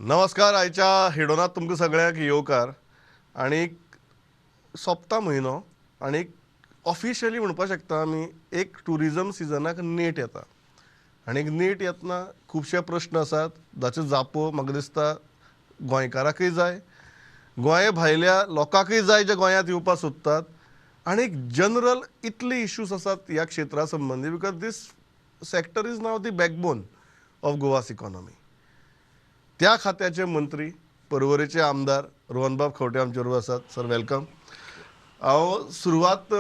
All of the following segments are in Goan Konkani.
नमस्कार. आयच्या हेडोनात तुमकां सगळ्यांक येवकार. आनी सोंपता म्हयनो आनी ऑफिशियली म्हणपाक शकता आमी एक ट्युरिजम सिजनाक नेट येता आनी नेट येतना खुबशे प्रश्न आसात जाच्यो जापो म्हाका दिसता गोंयकाराकय जाय, गोंया भायल्या लोकांकय जाय जे गोंयांत येवपाक सोदतात. आनी जनरल इतले इश्यूज आसात ह्या क्षेत्रा संबंदी because this sector is now the backbone of Goa's economy. त्या खात्याचे मंत्री पर्वरेचे आमदार रोहनबाब खंवटे आमचे बरोबर आसात. Sir welcome. हांव सुरवात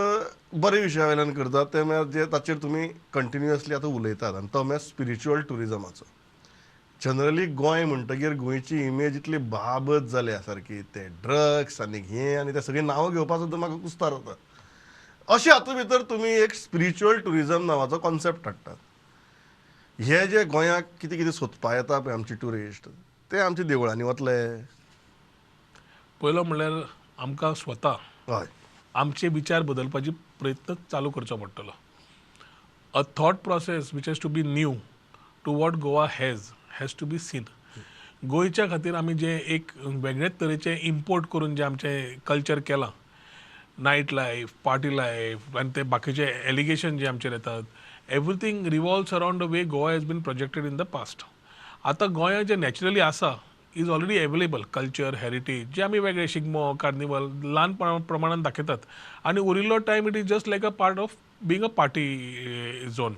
बरे विशया वयल्यान करता, तें म्हळ्यार जे ताचेर तुमी कंटिन्युअसली आतां उलयतात आनी तो म्हळ्यार स्पिरिच्युअल ट्युरिजमाचो. जनरली गोंय म्हणटगीर गोंयची इमेज इतली बाबत जाल्या सारकी, ते ड्रग्स आनी हें आनी ते सगळीं नांवां घेवपा सुद्दां म्हाका कुस्तार जाता. अशें हातूंत भितर तुमी एक स्पिरिच्युअल ट्युरिजम नांवाचो कॉन्सेप्ट हाडटात. हे जे गोंयाक कितें कितें सोदपा येता पळय आमचे ट्युरिस्ट, ते आमच्या देवळांनी वतले. पयलो म्हणल्यार आमकां स्वता हय आमचे विचार बदलपाचे प्रयत्न चालू करचो पडटलो. A thought process which has to be new to what Goa has to be seen. गोंयच्या खातीर आमी जे एक वेगळेच तरेचे इम्पोर्ट करून जे आमचें कल्चर केलां, नायट लायफ, पार्टी लायफ आनी ते बाकीचे एलिगेशन जे आमचेर येतात, everything revolves around the way Goa has been projected in the past. आतां गोंयांत जें नॅचरली आसा is already available, culture, heritage जे आमी वेगळे शिगमो, कार्निवल ल्हान प्रमाणान दाखयतात आनी उरिल्लो time it is just like a part of being a party zone.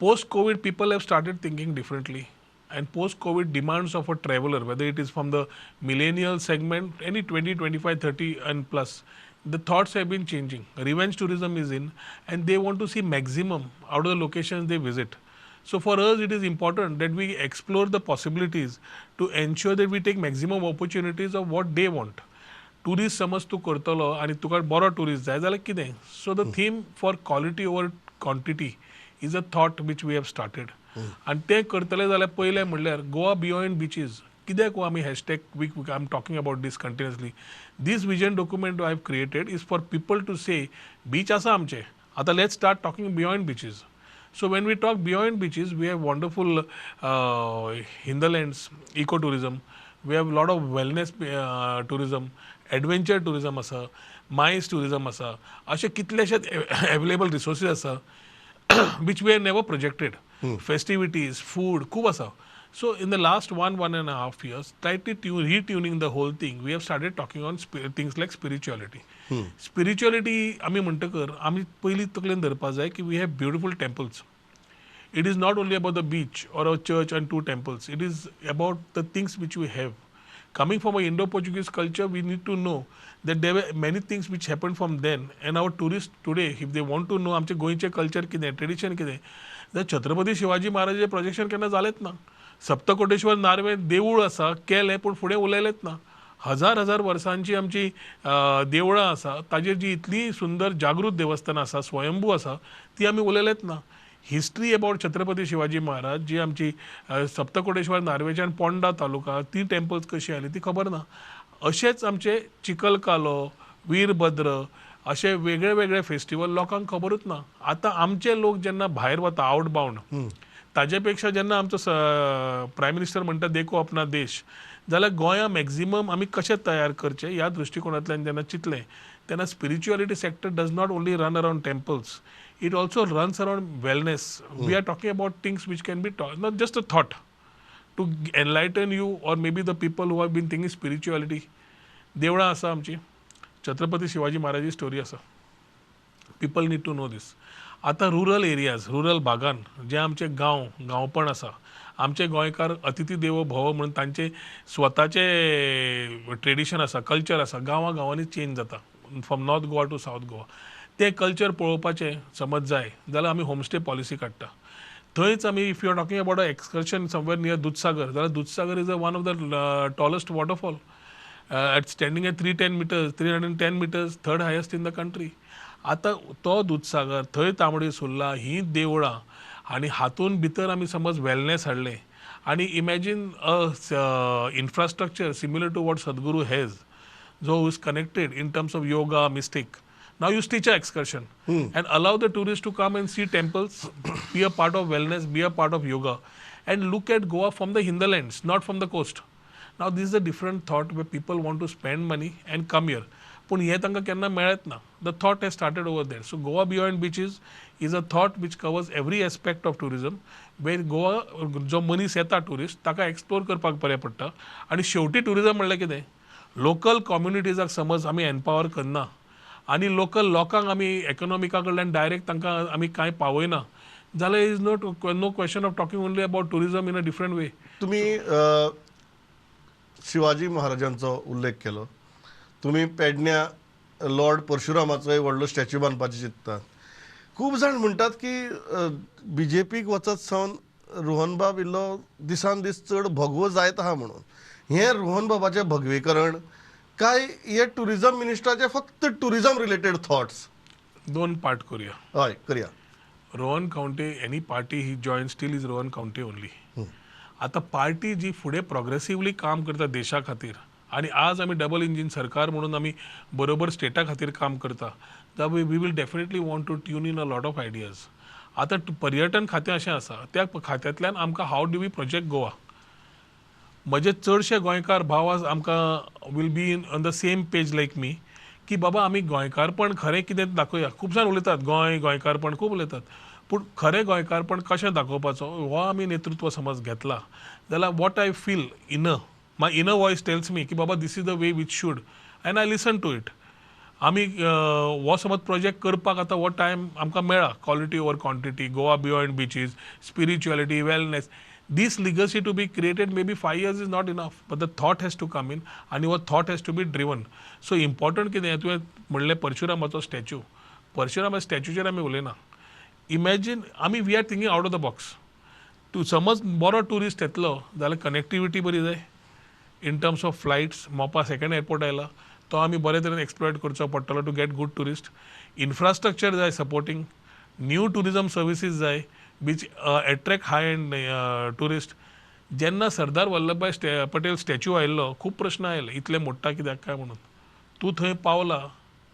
Post COVID, people have started thinking differently, and post COVID demands of a traveler, whether it is from the millennial segment, any 20, 25, 30 and plus, the thoughts have been changing. Revenge tourism is in, and they want to see maximum out of the locations they visit. So for us, it is important that we explore the possibilities to ensure that we take maximum opportunities of what they want. Tourist समज तूं करतलो आनी तुका बरो ट्युरिस्ट जाय जाल्यार कितें, so the theme for quality over quantity is a thought which we have started. आनी तें करतले जाल्यार पयलें म्हणल्यार गोवा बियॉन्ड बिचीज कित्याक आमी hashtag week I am talking about this continuously. This vision document I have created is for people to say beach आसा आमचे, आतां let's start talking beyond beaches. So when we talk beyond beaches, we have wonderful hinterlands, ecotourism. We have a lot of wellness tourism, adventure tourism आसा, MICE tourism आसा, अशे कितलेशेच अवेलेबल रिसोर्सीस आसा which we have never projected. Festivities, food, खूब आसा. So in the last 1.5 years, slightly retuning the whole thing, we have started talking on things like spirituality. Spirituality आमी म्हणटकर आमी पयलीं तकलेन धरपा जाय की we have beautiful temples. It is not only about the beach or a church and two temples. It is about the things which we have. Coming from an Indo-Portuguese culture, we need to know that there were many things which happened from then. And our tourists today, if they want to know आमचे गोंयचें कल्चर कितें, ट्रेडिशन कितें, जाल्यार छत्रपती शिवाजी महाराजाचें प्रोजेक्शन केन्ना जालेंच ना. सप्तकोटेश्वर नार्वे देवूळ आसा, केलें, पूण फुडें उलयलेंच ना. हजार हजार वर्सांची आमची देवळां आसा, ताजेर जी इतली सुंदर जागृत देवस्थानां आसा, स्वयंभू आसा, ती आमी उलयलेच ना. हिस्ट्री अबाउट छत्रपती शिवाजी महाराज जी आमची सप्तकोटेश्वर नार्वेच्यान पोंडा तालुका ती टेम्पल्स कशी आली ती खबर ना. अशेंच आमचे चिखलकालो, वीरभद्र अशे वेगळे वेगळे फेस्टिवल लोकांक खबरूच ना. आतां आमचे लोक जेन्ना भायर वता आवट बाउंड, ताजे पेक्षा जेन्ना आमचो प्रायम मिनिस्टर म्हणटा देखो अपना देश, जाल्यार गोंया मॅक्झिमम आमी कशें तयार करचें ह्या दृश्टिकोणांतल्यान जेन्ना चिंतलें तेन्ना spirituality sector does not only run around temples, it also runs around wellness. We are talking about things which can be taught, not just a thought to enlighten you or maybe the people who have been thinking spirituality. देवळां आसा आमची, छत्रपती शिवाजी महाराजाची स्टोरी आसा. People need to know this. आतां रुरल एरियाज, रुरल भागान जे आमचे गांव गांवपण आसा, आमचे गोंयकार अतिथी देवो भव म्हणून तांचे स्वताचे ट्रेडिशन आसा, कल्चर आसा, गांवां गांवांनी चेंज जाता from North Goa to South Goa. तें कल्चर पळोवपाचें समज जाय जाल्यार आमी होमस्टे पॉलिसी काडटा. थंयच आमी if you are talking about a excursion somewhere near Dudhsagar जाल्यार Dudhsagar is a one of the tallest waterfall at standing at 310 meters, 310 meters, third highest in the country. आतां तो दुदसागर, थंय तांबडी सुर्ला हीं देवळां आनी हातूंत भितर आमी समज वेलनेस हाडलें आनी imagine a infrastructure similar to what Sadhguru has, जो is connected in terms of yoga, mystic. Now you stitch an excursion and allow the tourists to come and see temples, be a part of wellness, be a part of yoga. and look at Goa from the hinterlands, not from the coast. Now this is a different thought where people want to spend money and come here. पूण हें तांकां केन्ना मेळत ना. The thought has started over there. So Goa Beyond Beaches is a thought which covers every aspect of tourism, where Goa जो मनीस येता ट्युरिस्ट ताका एक्सप्लोर करपाक बरें पडटा. आनी शेवटी ट्युरिजम म्हणल्यार कितें, लोकल कम्युनिटीजाक समज आमी एम्पावर करना आनी लोकल लोकांक आमी इकॉनॉमिका कडल्यान डायरेक्ट तांकां आमी कांय पावयना जाल्यार is not no question of talking only about tourism in a different way. तुमी शिवाजी महाराजांचो उल्लेख केलो, तुमी पेडण्या लॉर्ड परशुरामाचोय व्हडलो स्टॅच्यू बांदपाचें चिंततात. खूब जाण म्हणटात की बी जे पीक वचत सावन रोहनबाब इल्लो दिसान दीस चड भगवो जायत आहा म्हणून. हें रोहनबाबाचें भगवीकरण काय हे ट्युरिजम मिनिस्टराचे फक्त ट्युरिजम रिलेटेड थॉट्स? दोन पार्ट करूया. हय करया. Rohan Khaunte any party he join still is Rohan Khaunte only. आतां पार्टी जी फुडें प्रोग्रेसिवली काम करता देशा खातीर, आनी आज आमी डबल इंजीन सरकार म्हणून आमी बरोबर स्टेटा खातीर काम करता, जाल्यार we will definitely want to tune in a lot of ideas. आतां पर्यटन खातें अशें आसा, त्या खात्यांतल्यान आमकां how do we project Goa. म्हजे चडशे गोंयकार भाव आज आमकां will be in on the same page like me, की बाबा आमी गोंयकारपण खरें कितें दाखोवया. खूब जाण उलयतात गोंय गोंयकारपण खूब उलयतात, पूण खरें गोंयकारपण कशें दाखोवपाचो हो आमी नेतृत्व समज घेतला जाल्यार what I feel inner, my inner voice tells me की बाबा this is the way which should, and I listen to it. आमी हो समज प्रोजेक्ट करपाक आतां हो टायम आमकां मेळ्ळा. Quality over quantity, Goa beyond beaches, spirituality, wellness, this legacy to be created maybe 5 years is not enough, but the thought has to come in आनी हो thought has to be driven. So important कितें तुवें म्हणलें परशुरामाचो स्टॅच्यू, परशुरामा स्टॅच्यूचेर आमी उलयना. इमॅजीन आमी we are thinking out of the box. तूं समज बरो ट्युरिस्ट येतलो जाल्यार कनेक्टिविटी बरी जाय in terms of flights. Mopa second airport आयला तो आमी बरे तरेन एक्सप्लॉयट करचो पडटलो to get good tourist. Infrastructure जाय सपोर्टींग, न्यू ट्युरिजम सर्विसीज जाय which attract high end tourist. जेन्ना सरदार वल्लभभाई पटेल स्टॅच्यू आयिल्लो खूब प्रश्न आयले, इतले मोडटा कित्याक काय म्हणून. तूं थंय पावला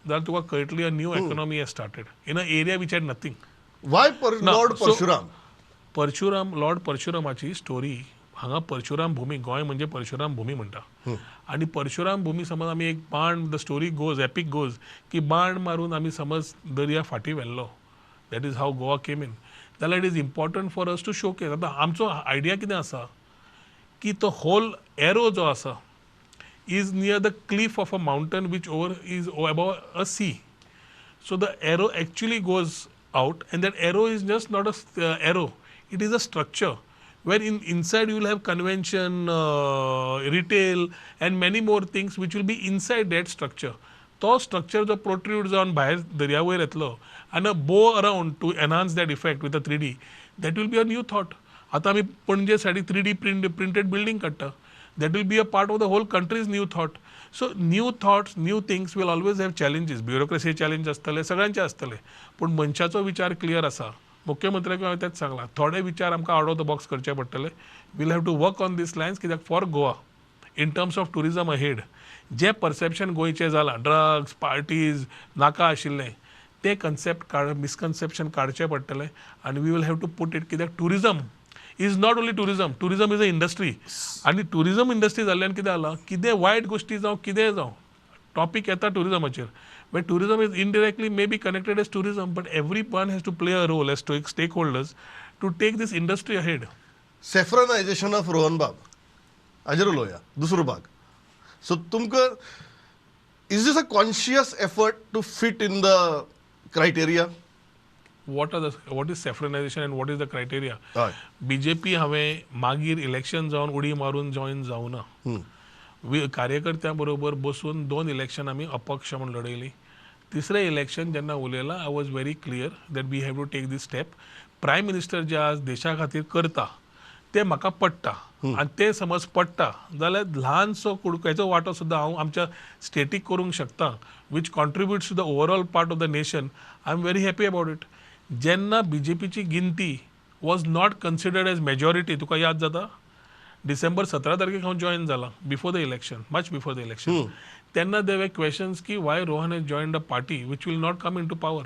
जाल्यार तुका कळटली a new economy has started in a area which had nothing. Why Lord Parshuram? Parshuram, Lord परशुरामाची story हांगा परशुराम भूमी, गोंय म्हणजे परशुराम भूमी म्हणटा. आनी परशुराम भूमी समज आमी एक बाण, the story goes, epic goes की बाण मारून आमी समज दर्या फाटीं व्हेल्लो. That is how Goa came in. जाल्यार it is important for us to showcase. आतां आमचो आयडिया कितें आसा की तो होल एरो जो आसा is near the cliff of a mountain which over is above a sea. So the arrow actually goes out, and that arrow is just not a arrow, it is a structure where inside you will have convention, retail and many more things which will be inside that structure. तो स्ट्रक्चर जो प्रोट्रूड जावन भायर दर्या वयर येतलो आनी a bow around to enhance that effect with a 3D, that will be a new thought. आतां आमी पणजे सायडीक 3D printed building काडटा, that will be a part of the whole country's new thought. So new thoughts, new things will always have challenges. Bureaucracy challenge आसतले, सगळ्यांचे आसतले, पूण मनशाचो विचार क्लियर आसा. मुख्यमंत्र्याक हांवें तेंच सांगलां, थोडे विचार आमकां आवट ऑफ the box करचे पडटले. We'll have to work on these lines, कित्याक for Goa in terms of tourism ahead जें परसेप्शन गोंयचें जालां, ड्रग्स, पार्टीज नाका आशिल्लें, तें कन्सेप्ट काड, मिसकन्सेप्शन काडचें पडटलें आनी we will have to put it. कित्याक tourism is not only tourism, tourism is a industry. आनी ट्युरिजम इंडस्ट्री जाल्ल्यान कितें जालां, कितें वायट गोश्टी जावं कितेंय जावं टॉपीक येता ट्युरिजमाचेर. But tourism is indirectly may be connected as tourism, but everyone has to play a role as stakeholders to take this industry ahead. Saffronisation of Rohan Bab हाजेर उलोवया दुसरो भाग. सो तुमकां is this a conscious effort to fit in the criteria? What is saffronisation and what is the criteria? BJP हांवें मागीर इलेक्शन जावन उडी मारून जॉयन जावना. कार्यकर्त्यां बरोबर बसून 2 इलेक्शन आमी अपक्ष म्हूण लढयली. तिसरें इलेक्शन जेन्ना उलयलां, I was very clear that we have to take this step. Prime minister जे आज देशा खातीर करता ते म्हाका पडटा, आनी ते समज पडटा जाल्यार ल्हानसो कुडक्याचो वांटो सुद्दां हांव आमच्या स्टेटीक करूंक शकता, which contributes to the overall part of the nation. I am very happy about it. जेन्ना बी जे पीची गिनती was not considered as majority, तुका याद जाता डिसेंबर 17 तारखेक हांव जॉयन जाला, before the election, much before the election. तेन्ना there were questions की why Rohan has joined a party which will not come into power.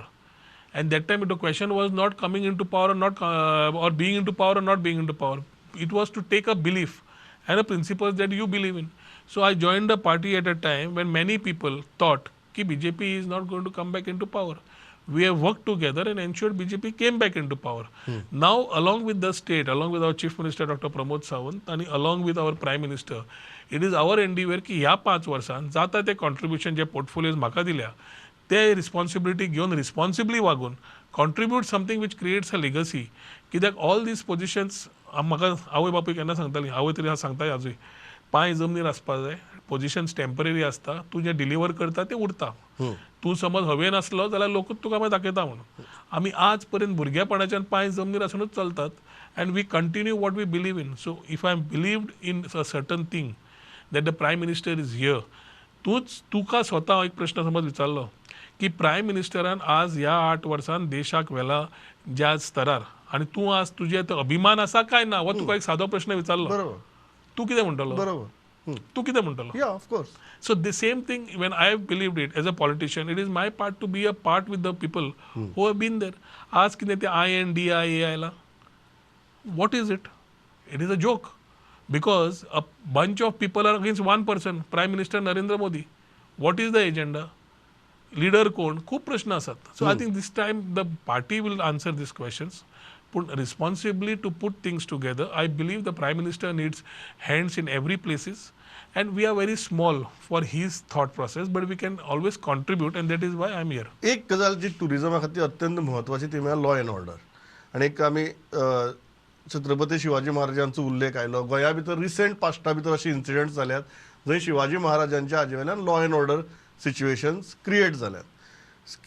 And that time the question was not coming into power or not, or being into power or not being into power. It was to take a belief and a principles that you believe in. So I joined the party at a time when many people thought की BJP is not going to come back into power. We have worked together and ensured BJP came back into power. Now, along with the state, along with our Chief Minister Dr. Pramod Sawant आणि along with our Prime Minister, it is our endeavor की ह्या 5 वर्सांत जाता ते कॉन्ट्रिब्युशन जे पोर्टफोलियोज म्हाका दिल्या ते रिस्पॉन्सिबिलिटी घेवन रिस्पॉन्सिबली वागून contribute something which creates a legacy. कित्याक ऑल these positions म्हाका आवय बापूय केन्ना सांगताली, आवय तरी सांगता आजूय, पांय जमनीर आसपा जाय, पोजिशन्स टेम्पररी आसता, तूं जें डिलिव्हर करता तें उरता. तूं समज हवेन आसलो जाल्यार लोकूच तुका मागीर दाखयता म्हणून. आमी आज पर्यंत भुरगेपणाच्यान पांय जमनीर आसुनूच चलतात and we continue what we believe in. So if I am believed in a certain thing that the Prime Minister is here, तूंच तुका स्वता एक प्रश्न समज विचारलो की प्रायम मिनिस्टरान आज ह्या 8 वर्सान देशाक व्हेला ज्या स्तरार आनी तूं आज तुजें तो अभिमान आसा काय ना, हो तुका एक सादो प्रश्न विचारलो, बरोबर, तूं कितें म्हणटलो? बरोबर, तूं कितें म्हणटलो? Yeah, of course. So the same thing when I have believed it as a politician, it is my part to be a part with the people who have been there. आज कितें तें INDIA आयला, what is it? It is a joke because a bunch of people are against one person, Prime Minister Narendra Modi. What is the agenda? Leader कोण? खूब प्रश्न आसात. So I think this time the party will answer these questions. पूण responsibly to put things together, I believe the Prime Minister needs hands in every places and we are very small for his thought process, but we can always contribute and that is why I am here. एक गजाल जी टुरिजमा खातीर अत्यंत म्हत्वाची ती म्हळ्यार लॉ एंड ऑर्डर. आनी एक आमी छत्रपती शिवाजी महाराजांचो उल्लेख आयलो, गोंया भितर रिसेंट पास्टा भितर अशे इन्सिडंट जाल्यात जंय शिवाजी महाराजांच्या हाजे वयल्यान law and order situations create जाल्यात.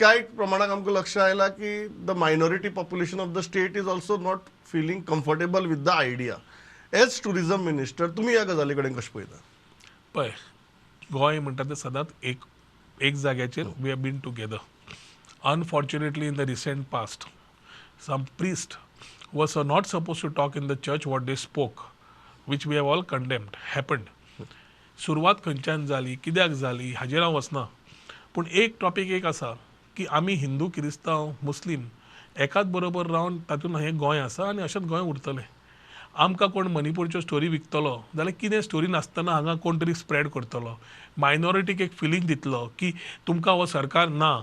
कांय प्रमाणाक आमकां लक्ष आयलां की the minority population of the state is also not feeling comfortable with the idea. As tourism minister तुमी ह्या गजाली कडेन कशें पळयता? पळय, गोंय म्हणटा तें सदांच एक एक जाग्याचेर we have been together. Unfortunately in the recent past some priest was not supposed to talk in the church what they spoke, which we have all condemned, happened. सुरवात खंयच्यान जाली, कित्याक जाली हाजेर हांव वचना, पूण एक टॉपीक एक आसा की आमी हिंदू, क्रिस्तांव, मुस्लीम एकाच बरोबर रावन तातूंत हें गोंय आसा आनी अशेंच गोंय उरतलें. आमकां कोण मणिपूरच्यो स्टोरी विकतलो जाल्यार कितें स्टोरी नासतना हांगा कोण तरी स्प्रेड करतलो, मायनॉरिटीक एक फिलींग दितलो की तुमकां हो सरकार ना.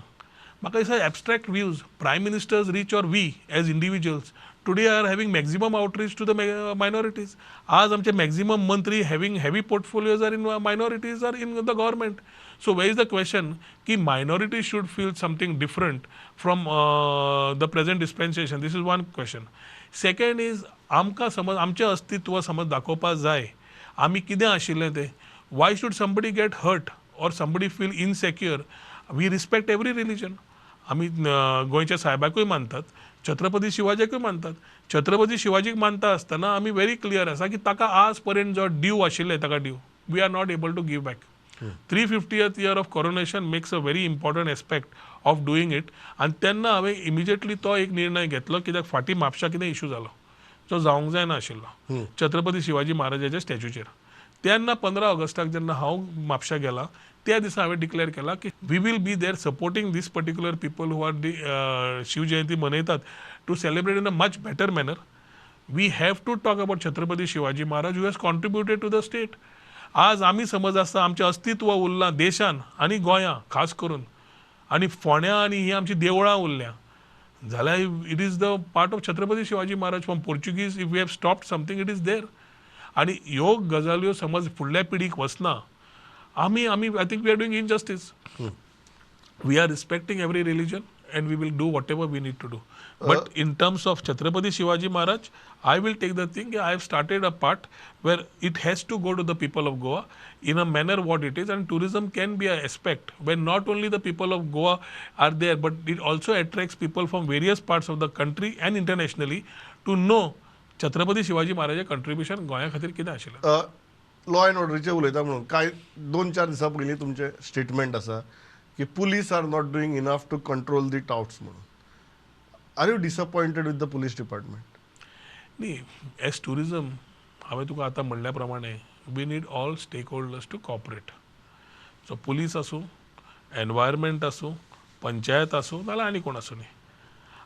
म्हाका दिसता abstract views, prime minister's reach or we as individuals today are having maximum outreach to the minorities. आज आमचे मॅक्झिमम मंत्री having heavy portfolios are in minorities are in the government. So where is the question की minority should feel something different from the present dispensation? This is one question. Second is आमकां समज आमचें अस्तित्व समज दाखोवपाक जाय, आमी कितें आशिल्लें तें. Why should somebody get hurt or somebody feel insecure? We respect every religion. आमी गोंयच्या सायबाकूय मानतात, छत्रपती शिवाजीकूय मानतात. छत्रपती शिवाजीक मानता आसतना आमी व्हेरी क्लियर आसा की ताका आज पर्यंत जो ड्यू आशिल्लें ताका due we are not able to give back. 350th year of coronation makes a very important aspect of doing it. आनी तेन्ना हांवें इमिजिएटली तो एक निर्णय घेतलो कित्याक फाटीं म्हापशा कितें इशू जालो जो जावंक जायना आशिल्लो छत्रपती शिवाजी महाराजाच्या स्टॅच्यूचेर. तेन्ना 15 ऑगस्टाक जेन्ना हांव म्हापशा गेला त्या दिसा हांवें डिक्लेअर केला की we will be there supporting this particular people who are the Shivjayanti मनयतात to celebrate in a much better manner. We have to talk about Chhatrapati Shivaji Maharaj who has contributed to the state. आज आमी समज आसता आमचें अस्तित्व उरलां देशान आनी गोंयां खास करून, आनी फोंड्यां आनी ही आमची देवळां उरल्या जाल्यार it is the part of Chhatrapati Shivaji Maharaj. From Portuguese if we have stopped something it is there. आनी ह्यो गजाल्यो समज फुडल्या पिढीक वचना, आमी आमी I think we are doing injustice. We are respecting every religion and we will do whatever we need to do. But in terms of Chhatrapati Shivaji Maharaj, I will take the thing, I have started a part where it has to go to the people of Goa in a manner what it is, and tourism can be an aspect when not only the people of Goa are there, but it also attracts people from various parts of the country and internationally to know Chhatrapati Shivaji Maharaj contribution गोंया खातीर कितें आशिल्लें. लॉ एंड ऑर्डरीचें उलयता म्हणून कांय 2-4 दिसां पयलीं तुमचें स्टेटमेंट आसा की police are not doing enough to control the touts म्हणून. Are you disappointed with the police department? न्ही, एज ट्युरिजम हांवें तुका आतां म्हणल्या प्रमाणे we need all stakeholders to cooperate. So police आसूं, एनवायरमेंट आसूं, पंचायत आसूं, नाल्यार आनी कोण आसूं न्ही.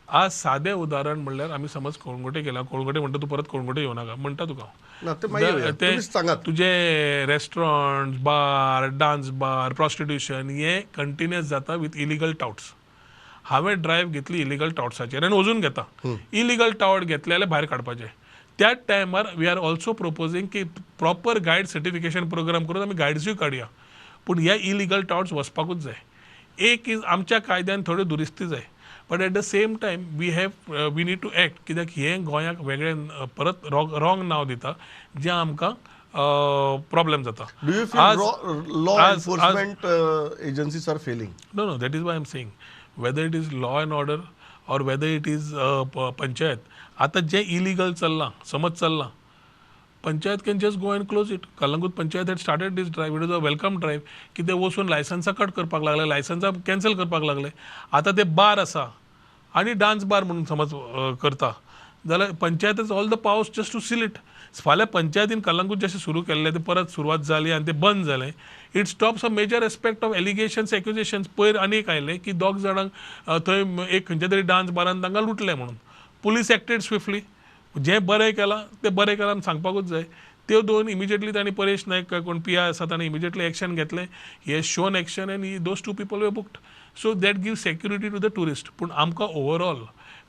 आज सादें उदाहरण म्हणल्यार आमी समज कळंगुटे गेला, कळंगुटे म्हणटा तूं परत कळंगुटे येवं नाका म्हणटा तुका ना, ते मागीर ते सांगात. तुजे restaurant, bar, dance bar, prostitution हे कंटिन्युअस जाता विथ इलिगल टाउट्स. हांवें ड्रायव्ह घेतली इलिगल टाउट्साचेर आनी अजून घेता. इलिगल टावट घेतले जाल्यार भायर काडपाचें. त्याच टायमार we are also proposing की प्रॉपर गायड सर्टिफिकेशन प्रोग्राम करून आमी गायड्सूय काडया, पूण हे इलिगल टाउट्स वचपाकूच जाय. एक is आमच्या कायद्यान थोड्यो दुरुस्ती जाय, but at the same time we need to act, कित्याक हें गोंयाक वेगळें परत रॉंग नांव दिता जें आमकां प्रॉब्लेम जाता. Do you feel law enforcement agencies are failing? No, no, that is why I am saying whether it is law and order or whether it is panchayat. आतां जें इलिगल चल्लां, समज चल्लां, Panchayat can just go and close it. Calangute panchayat had started this drive, it is a welcome drive, की ते वचून लायसन्सां कट करपाक लागले, लायसन्सां कॅन्सल करपाक लागले. आतां ते बार आसा आनी डान्स बार म्हणून समज करता जाल्यार panchayat is all the powers just to seal it. फाल्यां पंचायतीन कलंगूट जशें सुरू केल्लें तें परत सुरवात जाली आनी तें बंद जालें. It stops a major aspect of allegations, accusations. पयर आनी एक आयलें की दोग जाणांक थंय एक खंयच्या तरी डान्स बारान तांकां लुटलें म्हणून. Police acted swiftly. जें बरें केलां तें बरें केलां आमी सांगपाकूच जाय. त्यो दोन इमिजिएटली तांणी परेश नायक कोण पी I आसा ताणें इमिजिएटली एक्शन घेतलें. He has shown action and those two people were booked. So that give security to the tourist. पूण आमकां overall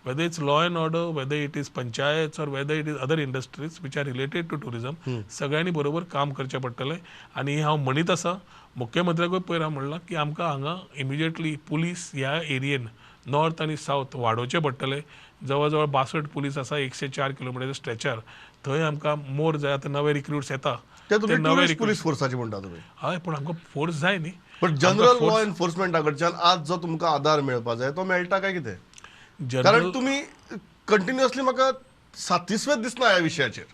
whether it's law and order, whether it is panchayats or whether it is other industries which are related to tourism, सगळ्यांनी बरोबर काम करचें पडटलें. आनी हांव म्हणीत आसा, मुख्यमंत्र्याकूय पयर हांव म्हणलां की आमकां हांगा इमिजिएटली पुलीस ह्या एरियेन नॉर्थ आनी सावथ वाडोवचें पडटलें. जवळ जवळ 62 पुलीस आसा 104 किलोमिटर स्ट्रेचार, थंय आमकां मोर जाय. आतां नवे रिक्रूट्स येता, नवे पुलीस फोर्साचे म्हणटा तुमी. हय, पूण आमकां फोर्स जाय न्ही. पण जनरल लॉ एन्फोर्समेंटा कडच्यान आज जो तुमकां आदार मेळपा जाय तो मेळटा काय कितें? कारण तुमी कंटिन्युअसली म्हाका सातिस्वेत दिसना ह्या विशयाचेर.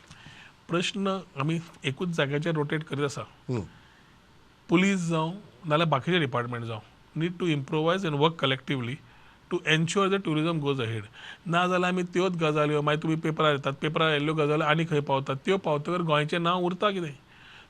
प्रश्न आमी एकूच जाग्याचेर रोटेट करीत आसा. पुलीस जावं नाल्यार बाकीचे डिपार्टमेंट जावं, need to improvise and work collectively to ensure the tourism goes ahead. ना जाल्यार आमी त्योच गजाल्यो मागीर तुमी पेपरार येतात, पेपरार आयिल्ल्यो गजाल्यो आनी खंय पावतात, त्यो पावतकर गोंयचें नांव उरता कितें?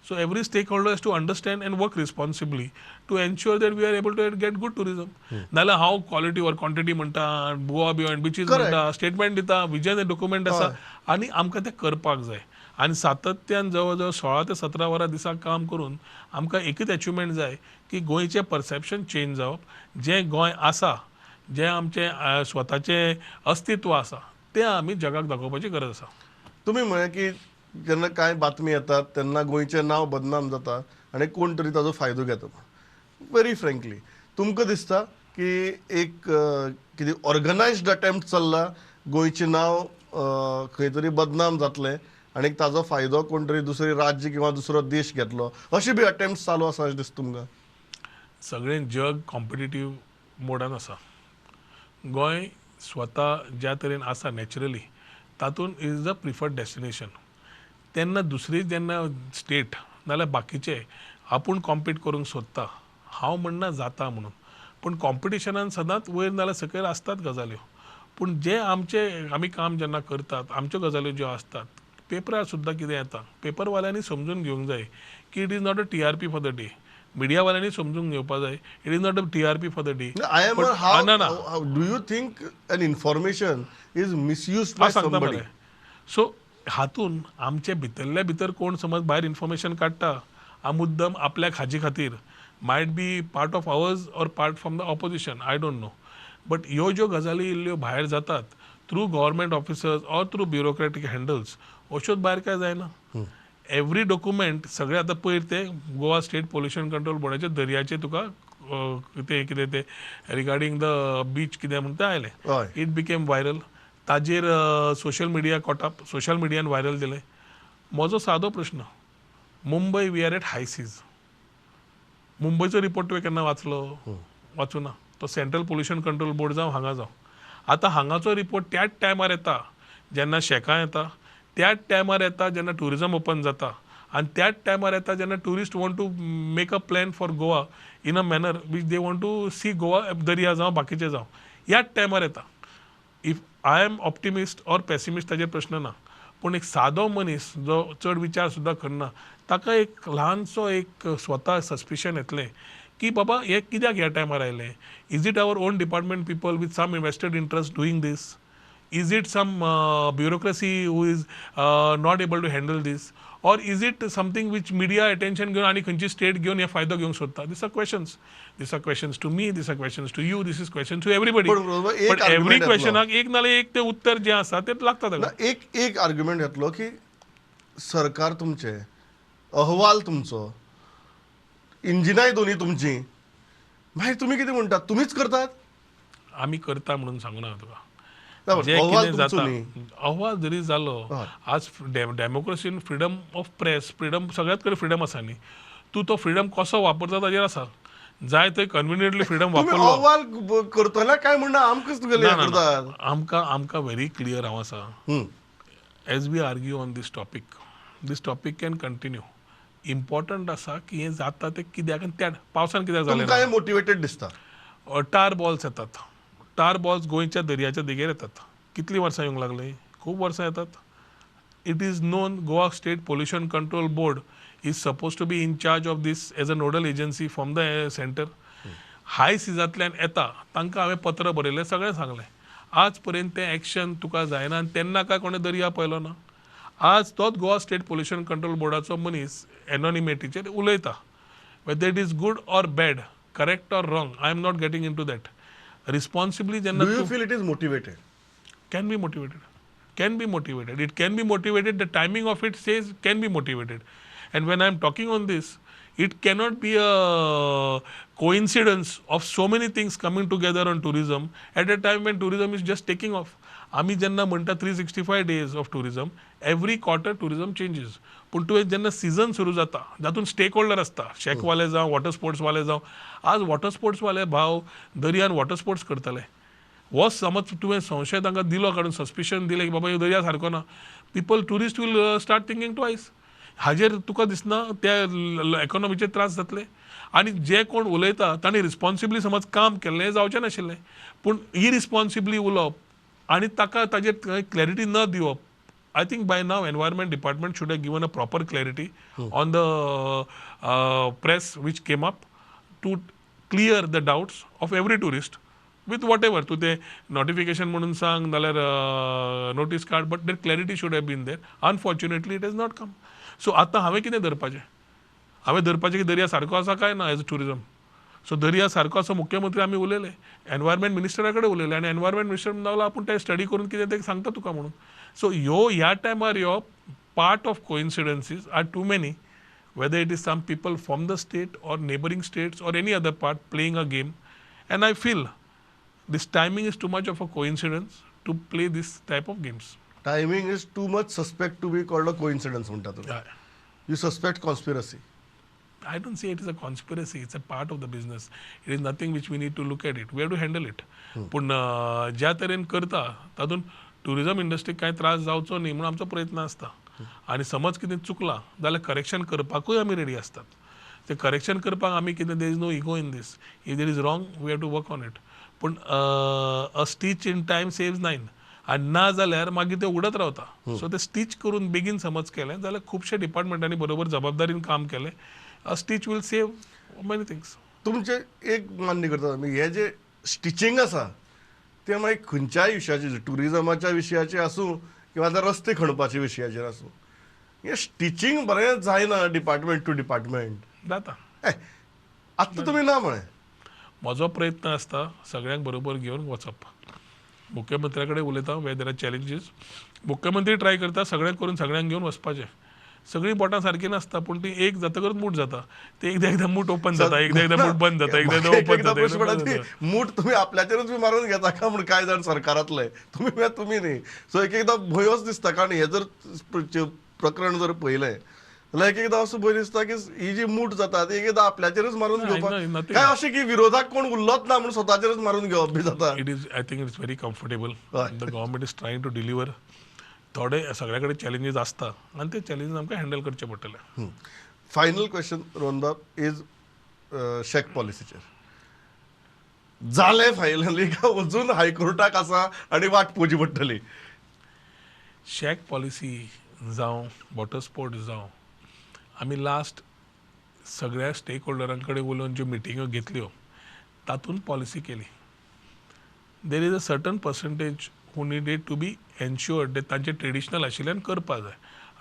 So every stakeholder has to understand and work responsibly to ensure that we are able to get good tourism. नाल्यार हांव क्वॉलिटी ऑर क्वॉन्टिटी म्हणटा, गोवा बियॉन्ड बिचीस म्हणटा, स्टेटमेंट दिता, विजन डॉक्युमेंट आसा, आनी आमकां तें करपाक जाय. आनी सातत्यान जवळ जवळ 16 ते 17 वरां दिसाक काम करून आमकां एकूच अचिवमेंट जाय की गोंयचें परसेप्शन चेंज जावप, जें गोंय आसा, जें आमचें स्वताचें अस्तित्व आसा तें आमी जगाक दाखोवपाची गरज आसा. तुमी म्हळें की जेन्ना कांय बातमी येतात तेन्ना गोंयचें नांव बदनाम जाता आनी कोण तरी ताजो फायदो घेता. वेरी फ्रेंकली तुमकां दिसता की एक कितें ऑर्गनायज्ड अटेम्प्ट चल्ला गोंयचें नांव खंय तरी बदनाम जातलें आनी ताजो फायदो कोण तरी दुसरे राज्य किंवा दुसरो देश घेतलो, अशें बी अटेम्प्ट चालू आसा अशें दिसता तुमकां? सगळें जग कॉम्पिटिटीव मोडान आसा. गोंय स्वता ज्या तरेन आसा नॅचरली तातूंत is the preferred destination. तेन्ना दुसरी जेन्ना स्टेट नाल्यार बाकीचे आपूण कॉम्पीट करूंक सोदता, हांव म्हणना जाता म्हणून, पूण कॉम्पिटिशनान सदांच वयर नाल्यार सकयल आसतात गजाल्यो. पूण जे आमचे आमी काम जेन्ना करतात, आमच्यो गजाल्यो ज्यो आसतात पेपरार सुद्दां कितें येता, पेपरवाल्यांनी समजून घेवंक जाय की it is not a TRP for the day. मिडियावाल्यांनी समजून घेवपा जाय it is not a TRP for the day. Do you think an information is misused by somebody? So हातून आमचे भितरल्या भितर कोण समज भायर इन्फॉर्मेशन काडटा आ मुद्दम आपल्या खाजी खातीर, might be part of ours or part from the opposition, I don't know. But ह्यो ज्यो गजाली इल्ल्यो भायर जातात through government officers or through bureaucratic handles, अश्योच भायर काय जायना. एवरी डॉक्युमेंट सगळे आतां पयर ते गोवा स्टेट पोल्युशन कंट्रोल बोर्डाचे दर्याचे तुका ते कितें ते रिगार्डींग the beach कितें म्हण तें आयलें, it became viral. ताजेर सोशल मिडिया कॉटअप, सोशल मिडियान व्हायरल दिलें. म्हजो सादो प्रश्न, Mumbai we are at high seas, मुंबयचो report तुवें केन्ना वाचलो? वाचूं ना. तो सेंट्रल पोल्युशन कंट्रोल बोर्ड जावं हांगा जावं, आतां हांगाचो रिपोर्ट त्याच टायमार येता जेन्ना शेकां येता, त्याच टायमार येता जेन्ना ट्युरिजम ओपन जाता, आनी त्याच टायमार येता जेन्ना tourist want to make a plan for Goa in a manner which they want to see Goa, दर्या जावं बाकीचें जावं, ह्याच टायमार येता. If I am optimist or pessimist ताजेर प्रश्न ना, पूण एक सादो मनीस जो चड विचार सुद्दां करना ताका एक ल्हानसो एक स्वता सस्पिशन येतलें की बाबा हे कित्याक ह्या टायमार आयलें. Is it our own department people with some invested interest doing this? Is it some bureaucracy who is not able to handle this, or is it something which media attention घेवन आनी खंयची स्टेट घेवन हे फायदो घेवंक सोदता? These are questions, these are questions to me, these are questions to you, this is question to everybody. पण बरोबर एक पण एवरी argument येतलो. क्वेश्चनाक एक नाल्यार एक ते उत्तर जें आसा तें लागता ताका. ना, एक एक आर्ग्युमेंट येतलो की सरकार तुमचें, अहवाल तुमचो, इंजिनाय दोन्ही तुमची, मागीर तुमी कितें म्हणटात, तुमीच करतात? आमी करता म्हणून सांगूना तुका. ना, पण जे अहवाल कितें तुमचो जाता न्ही. अहवाल जरी जालो, हय. आज डेमोक्रेसीन फ्रिडम ऑफ प्रेस, फ्रिडम, सगळ्यात कडेन फ्रिडम आसा न्ही. तूं तो फ्रिडम कसो वापरता ताजेर आसा. जाय थंय कन्विनियंटली फ्रिडम तुमी वापरलो. अहवाल करतना काय म्हणना, आमकांच तुगेले ना, हें ना, ना. करतात. आमकां व्हेरी क्लियर हांव आसा. As we argue on this topic, this topic can continue. Important आसा की हें जाता तें कित्याक आनी त्या पावसान कित्याक जालें तुमकां ना. हें मोटिवेटेड दिसता? टार बॉल्स येतात, टार बॉल्स गोंयच्या दर्याच्या देगेर येतात. कितलीं वर्सां येवंक लागलीं? खूब वर्सां येतात. It is known Goa State Pollution Control Board is suppose to be in charge of this as a nodal agency from the centre. हाय सिजांतल्यान येता, तांकां हांवें पत्र बरयलें, सगळें सांगलें. आज पर्यंत तें एक्शन तुका जायना आनी तेन्ना काय कोणें दर्या पळयलो ना. आज तोच गोवा स्टेट पोल्युशन कंट्रोल बोर्डाचो मनीस एनॉनिमेटीचेर उलयता. Whether it is good or bad, correct or wrong, I am not getting into that. Responsibly जेन्ना do you तूं feel it is motivated? Can be motivated, can be motivated, it can be motivated. The timing of it says can be motivated. And when I am talking on this, it cannot be a coincidence of so many things coming together on tourism at a time when tourism is just taking off. आमी जेन्ना म्हणटा 365 days of tourism, every quarter tourism changes. पूण तुवें जेन्ना सिजन सुरू जाता, जातून स्टेक होल्डर आसता, शॅकवाले जावं, वॉटर स्पोर्ट्सवाले जावं. आज वॉटर स्पोर्ट्सवाले भाव दर्यान वॉटर स्पोर्ट्स करतले, हो समज तुवें संशय तांकां दिलो काडून, सस्पिशन दिलें की बाबा ह्यो दर्या सारको ना, people, tourist will start thinking twice. हाजेर तुका दिसना त्या इकॉनॉमीचेर त्रास जातले? आनी जे कोण उलयता तांणी रिस्पॉन्सिबली समज काम केल्लें जावचें नाशिल्लें, पूण इरिस्पॉन्सिबली उलोवप आनी ताका ताजेर क्लॅरिटी न दिवप. I think by now environment department should have given a proper clarity on the press which came up to clear the doubts of every tourist with whatever. तूं तें नोटिफिकेशन म्हणून सांग नाल्यार नोटीस काड, but that clarity should have been there. Unfortunately it has not come. So आतां हांवें कितें धरपाचें? हांवें धरपाचें की दर्या सारको आसा काय ना एज अ ट्युरिजम? सो दर्या सारको आसा मुख्यमंत्री आमी उलयले, एनवायरमेंट मिनिस्टरा कडेन उलयले आनी एनवायरमेंट मिनिस्टर म्हणून लागलो आपूण तें स्टडी करून कितें तें सांगता तुका म्हणून. सो ह्यो ह्या टायमार ह्यो part of coincidences are too many, whether it is some people from the state or neighbouring states or any other part playing a game. And I feel this timing is too much of a coincidence to play this type of games. Timing is too much suspect to be called a coincidence म्हणटा तुमी. You suspect conspiracy. I don't say it is a conspiracy. It's a part of the business. It is nothing which we need to look at it. We have to handle it. पूण ज्या तरेन करता तातूंत टुरिजम इंडस्ट्रीक कांय त्रास जावचो न्ही म्हणून आमचो प्रयत्न आसता. आनी समज कितें चुकलां जाल्यार करेक्शन करपाकूय आमी रेडी आसतात. ते करेक्शन करपाक आमी कितें, there is no ego in this. If there is wrong, we have to work on it. पूण a stitch in time saves nine. आनी ना जाल्यार मागीर ते उडत रावता. सो ते स्टीच करून बेगीन समज केलें जाल्यार खुबशे डिपार्टमेंटांनी बरोबर जबाबदारीन काम केलें, a stitch will save many things. तुमचें एक मान्य करता आमी, हें जें स्टिचींग आसा तें मागीर खंयच्याय विशयाचेर, ट्युरिजमाच्या विशयाचेर आसूं किंवा आतां रस्ते खणपाच्या विशयाचेर आसूं, हें स्टिचींग बरें जायना डिपार्टमेंट टू डिपार्टमेंट. जाता. आत्तां तुमी ना म्हळें. म्हजो प्रयत्न आसता सगळ्यांक बरोबर घेवन वचप. मुख्यमंत्र्या कडेन उलयता वेर there are challenges. मुख्यमंत्री ट्राय करता सगळें करून सगळ्यांक घेवन वचपाचें. सगळीं बोटां सारकीं नासता, पूण ती एक जातकच मूठ जाता. ते एकदां एकदां मूठ ओपन जाता, एकदां एकदां मूठ बंद जाता, एकदां एकदां ओपन जाता, प्रश्न एकदां पडटा बंद ती जाता. मूठ तुमी आपल्याचेरूच बी मारून घेता काय म्हूण कांय जाण सरकारांतले, तुमी म्हळ्यार तुमी न्ही. सो एक एकदां भंयोच दिसता, कारण हें जर प्रकरण जर पळयलें जाल्यार एक एकदां असो भंय दिसता की ही जी मूठ जाता ती एक एकदां आपल्याचेरूच मारून ना, घेवपाक nothing. काय अशें की विरोधाक कोण उरलोच ना म्हणून स्वताचेरूच मारून घेवप बी जाता. It is, I think it's very comfortable. हय. The government is trying to deliver. थोडे सगळ्या कडेन चॅलेंजीस आसता आनी ते चॅलेंजीस आमकां हँडल करचे पडटले. फायनल क्वेश्चन रोहनबाब is shack पॉलिसीचेर जालें फायनली काय अजून हायकोर्टाक आसा आनी वाट पळोवची पडटली? शॅक पॉलिसी जावं, वॉटर स्पोर्ट्स जावं, आमी लास्ट सगळ्या स्टेक होल्डरां कडेन उलोवन ज्यो मिटिंग्यो घेतल्यो तातूंत पॉलिसी केली. There is a certain percentage who needed to be ensured तांचे ट्रेडिशनल आशिल्ल्यान करपा जाय.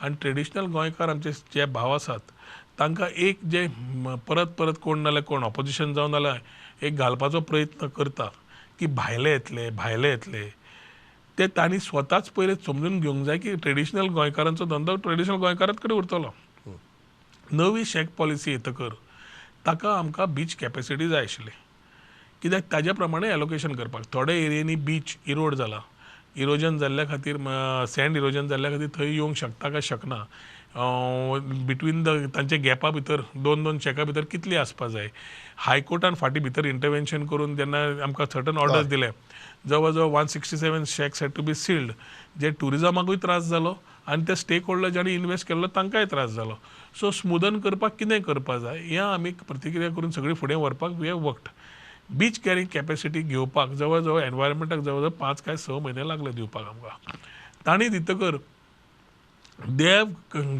आनी ट्रेडिशनल गोंयकार आमचे जे भाव आसात तांकां एक जे परत परत कोण ना जाल्यार कोण ऑपोजिशन जावन जाल्यार एक घालपाचो प्रयत्न करता की भायले येतले भायले येतले, ते तांणी स्वताच पयले समजून घेवंक जाय की ट्रेडिशनल गोंयकारांचो धंदो ट्रेडिशनल गोंयकारांच कडेन उरतलो. नवी शॅक पॉलिसी येतकर ताका आमकां बीच कॅपेसिटी जाय आशिल्ली, कित्याक ताज्या प्रमाणे एलोकेशन करपाक. थोडे एरियांनी बीच इरोड जाला, इरोजन जाल्ल्या खातीर, सँड इरोजन जाल्ल्या खातीर थंय येवंक शकता काय शकना, बिटवीन the तांच्या गॅपा भितर दोन दोन शॅका भितर कितली आसपा जाय. हायकोर्टान फाटीं भितर इंटरवेन्शन करून जेन्ना आमकां सर्टन ऑर्डर्स दिले, जवळ जवळ 167 shacks had to be sealed, जे ट्युरिजमाकूय त्रास जालो आनी ते स्टेक होल्डर जांणी इन्वेस्ट केल्लो तांकांय त्रास जालो. सो स्मुदन करपाक कितें करपा जाय हें आमी प्रतिक्रिया करून सगळी फुडें व्हरपाक we have worked. Beach carrying capacity घेवपाक जवळ जवळ एनवायरमेंटाक जवळ जवळ 5 काय 6 म्हयने लागले दिवपाक आमकां. तांणी दितकर they have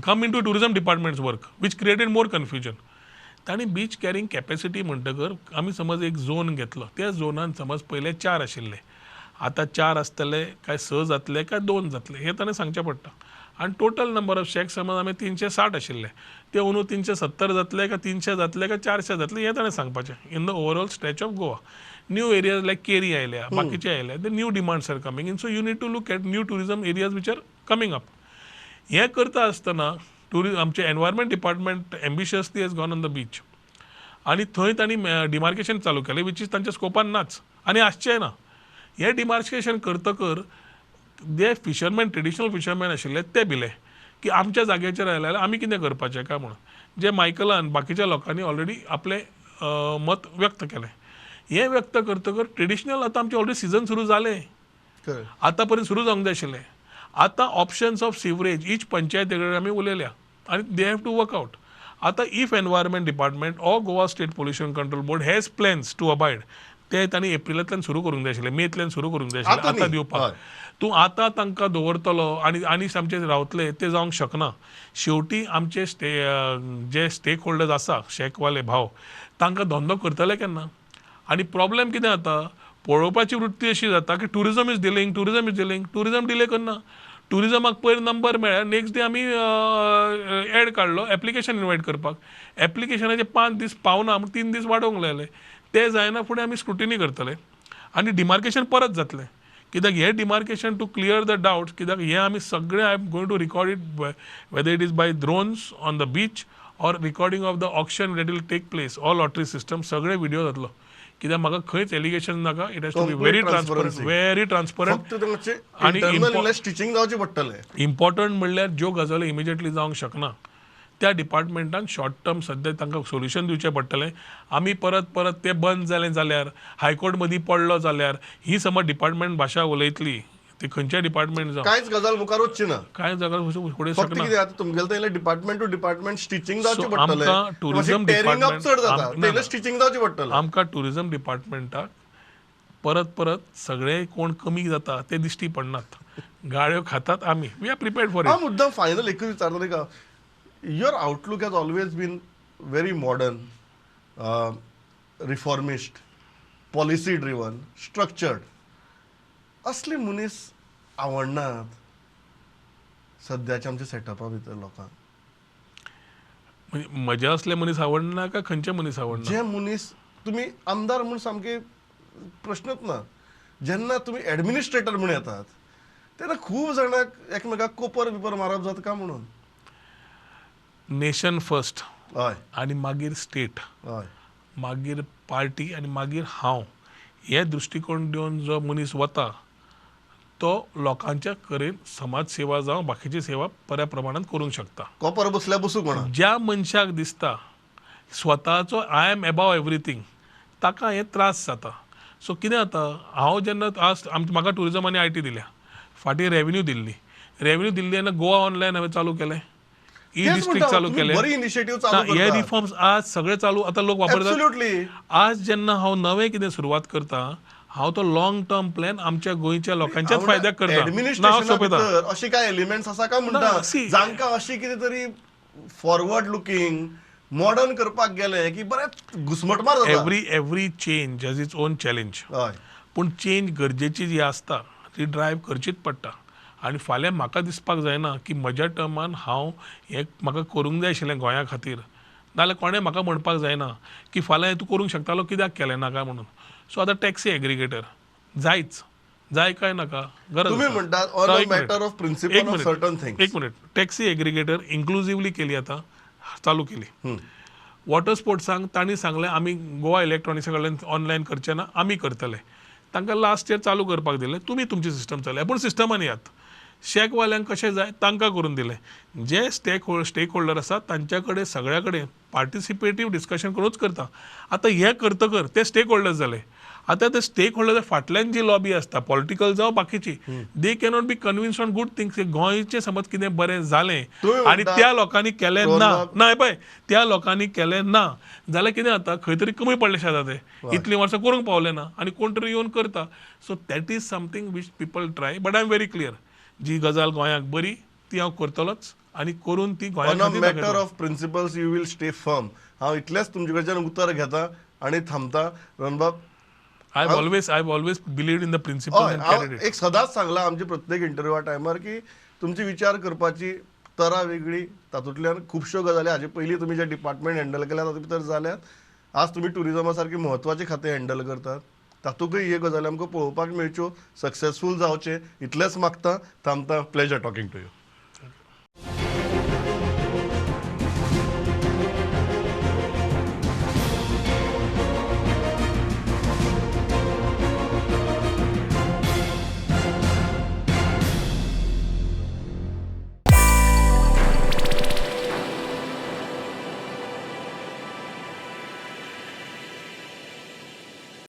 come into tourism department's work which created more confusion. तांणी बीच कॅरिंग कॅपेसिटी म्हणटकर आमी समज एक झोन घेतलो, त्या झोनान समज पयले 4 आशिल्ले, आतां 4 आसतले काय 6 जातले काय 2 जातले हें ताणें सांगचें पडटा. आनी टोटल नंबर ऑफ शॅक्स समज आमी 360 आशिल्ले, ते अंदू 370 जातले काय 300 जातले काय 400 जातले हें ताणें सांगपाचें. In the overall stretch of Goa new areas like Keri आयल्या, बाकीचे आयल्या, the new demands are coming in, so you need to look at new tourism areas which are coming up. हें करता आसतना आमचें environment department ambitiously has gone on the beach आनी थंय तांणी डिमार्केशन चालू केलें, which is तांच्या स्कोपान नाच आनी आसचेंय ना. हें डिमार्केशन करतकर जे फिशरमॅन ट्रेडिशनल फिशरमॅन आशिल्ले ते भिले की आमच्या जाग्याचेर आयले जाल्यार आमी कितें करपाचें काय म्हणून, जे मायकलान बाकीच्या लोकांनी ऑलरेडी आपलें मत व्यक्त केलें. हें व्यक्त करतकर ट्रेडिशनल आतां आमचें ऑलरेडी सिजन सुरू जालें, आतां पर्यंत सुरू जावंक जाय आशिल्लें. आतां ऑप्शन्स ऑफ सिवरेज ईच पंचायती कडेन आमी उलयल्या आनी they have to work out. आतां if environment department or Goa state pollution control board has plans to abide, ते तांणी एप्रिलांतल्यान सुरू करूंक जाय आशिल्लें, मेंतल्यान सुरू करूंक जाय आशिल्लें आतां दिवपाक. तूं आतां तांकां दवरतलो आनी आनी आमचे रावतले ते जावंक शकना. शेवटी आमचे जे स्टेक होल्डर्स आसा शॅकवाले भाव तांकां धंदो करतले केन्ना. आनी प्रॉब्लेम कितें जाता, पळोवपाची वृत्ती अशी जाता की tourism is delaying, tourism is delaying, tourism delay करना. ट्युरिजमाक पयर नंबर मेळ्ळ्या, नेक्स्ट डे आमी एड काडलो एप्लिकेशन इनवायट करपाक, एप्लिकेशनाचे 5 दीस पावना म्हूण 3 दीस वाडोवंक लायले, ते जायना फुडें आमी स्क्रुटिनी करतले आनी डिमार्केशन परत जातलें. कित्याक हें demarcation to clear the doubts, कित्याक हें आमी सगळें I am going to record it, whether it is by drones on the beach or recording of the auction that will take place, all lottery system सगळे विडियो जातलो. कित्याक म्हाका खंयच एलिगेशन नाका, it has to be very transparent, very transparent. आनी स्टिचींग जावचें पडटलें. इम्पॉर्टंट म्हणल्यार ज्यो गजाली इमिजिएटली जावंक शकना त्या डिपार्टमेंटान शॉर्ट टर्म सद्या तांकां सोल्युशन दिवचें पडटलें. आमी परत परत ते बंद जालें जाल्यार हायकोर्ट मदीं पडलो जाल्यार ही समज डिपार्टमेंट भाशा उलयतली, ती खंयच्याय डिपार्टमेंट जावं कांयच गजाल मुखार वचची ना, कांय गजाल फुडें शकना. तुमगेलें थंय डिपार्टमेंट टू डिपार्टमेंट स्टिचींग जावचें पडटलें. आमकां टुरिजम डिपार्टमेंट स्टिचींग जावचें पडटलें. आमकां टुरिजम डिपार्टमेंटाक परत परत सगळे कोण कमी जाता ते दिश्टी पडनात, गाळ्यो खातात आमी. We are prepared for it. हांव मुद्दाम फायनल एकूच विचारतलें का, your outlook has always been very modern, reformist, policy driven, structured. असले मनीस आवडनात सद्याच्या आमच्या सेटअपा भितर लोकांक. म्हणजे म्हज्या असले मनीस आवडना काय खंयचे मनीस आवडना? जे मनीस तुमी आमदार म्हूण सामके प्रश्नच ना, जेन्ना तुमी एडमिनिस्ट्रेटर म्हूण येतात तेन्ना खूब जाणांक एकमेकाक कोपर बिपर मारप जाता का म्हणून. नेशन फर्स्ट, हय, आनी मागीर स्टेट, हय, मागीर पार्टी आनी मागीर हांव, हे दृश्टिकोण दिवन जो मनीस वता तो लोकांच्या कडेन समाज सेवा जावं बाकीची सेवा बऱ्या प्रमाणात करूंक शकता. कोपर बसल्या बसूं कोणा. ज्या मनशाक दिसता स्वताचो I am above everything, ताका हे त्रास जाता. सो कितें जाता, हांव जेन्ना आज म्हाका टुरिजम आनी I T दिल्या, फाटीं रेवेन्यू दिल्ली, रेवेन्यू दिल्ली तेन्ना गोवा ऑनलायन हांवें चालू केलें, ई डिस्ट्रिक्ट चालू केले, हे रिफॉर्म्स आज सगळे चालू आतां लोक वापरतात. आज जेन्ना हांव नवें कितें सुरवात करता, हांव तो लॉंग टर्म प्लॅन आमच्या गोंयच्या लोकांच्याच फायद्याक करता. अशे काय एलिमेंट्स आसा काय म्हणटा जांकां अशी कितें तरी फॉरवर्ड लुकींग मॉडर्न करपाक गेले की बरेंच घुस्मटमार जाता. Every change has its own challenge. हय. पूण चेंज गरजेची जी आसता ती ड्रायव करचीच पडटा. आनी फाल्यां म्हाका दिसपाक जायना की म्हज्या टर्मान हांव हें म्हाका करूंक जाय आशिल्लें गोंया खातीर, नाजाल्यार कोणें म्हाका म्हणपाक जायना की फाल्यां हें तूं करूंक शकतालो कित्याक केलें ना काय म्हणून. सो आतां टॅक्सी एग्रिगेटर जायच, जाय काय नाका गरज. तुम्ही म्हणटात on a matter of principle of certain things. एक मिनिट. टॅक्सी एग्रिगेटर इन्क्लुझिवली केली, आतां चालू केली. वॉटर स्पोर्ट्सांक तांणी सांगलें आमी गोवा इलेक्ट्रॉनिक्सा कडल्यान ऑनलायन करचे ना, आमी करतले. तांकां लास्ट इयर चालू करपाक दिलें, तुमी तुमची सिस्टम चलया, पूण सिस्टमान येयात. शॅकवाल्यांक कशें जाय तांकां करून दिलें. जे स्टेक होल्डर आसा तांच्या कडेन सगळ्या कडेन पार्टिसिपेटीव डिस्कशन करूनच करता. आतां हें करतकर ते स्टेक होल्डर्स जाले. आतां ते स्टेक होल्डर्स फाटल्यान जी लॉबी आसता पॉलिटिकल जावं बाकीची, they cannot be convinced on good things. गोंयचें समज कितें बरें जालें आनी त्या लोकांनी केलें ना, ना पळय त्या लोकांनी केलें ना जाल्यार कितें जाता, खंय तरी कमी पडलेशें जाता. ते इतलीं वर्सां करूंक पावले ना आनी कोण तरी येवन करता. So that is something which people try, but I am very clear, जी गजाल गोंयाक बरी ती हांव करतलोच आनी करून ती गोंया on a matter of principles you will stay firm. हांव इतलेंच तुमचे कडच्यान उतर घेता आनी थांबता. रोहनबाब, I have always believed in the principles and carried it. एक सदांच सांगला आमचे प्रत्येक इंटरव्यूआ टायमार की तुमची विचार करपाची तरा वेगळी, तातूंतल्यान खुबश्यो गजाली हाजे पयलीं तुमी जे डिपार्टमेंट हँडल केल्या तातूंत भितर जाल्यात. आज तुमी ट्युरिजमा सारकी म्हत्वाचें खातें हँडल करतात, तातूंतय ह्यो गजाली आमकां पळोवपाक मेळच्यो, सक्सेसफूल जावचें इतलेंच मागता, थांबता. Pleasure talking to you.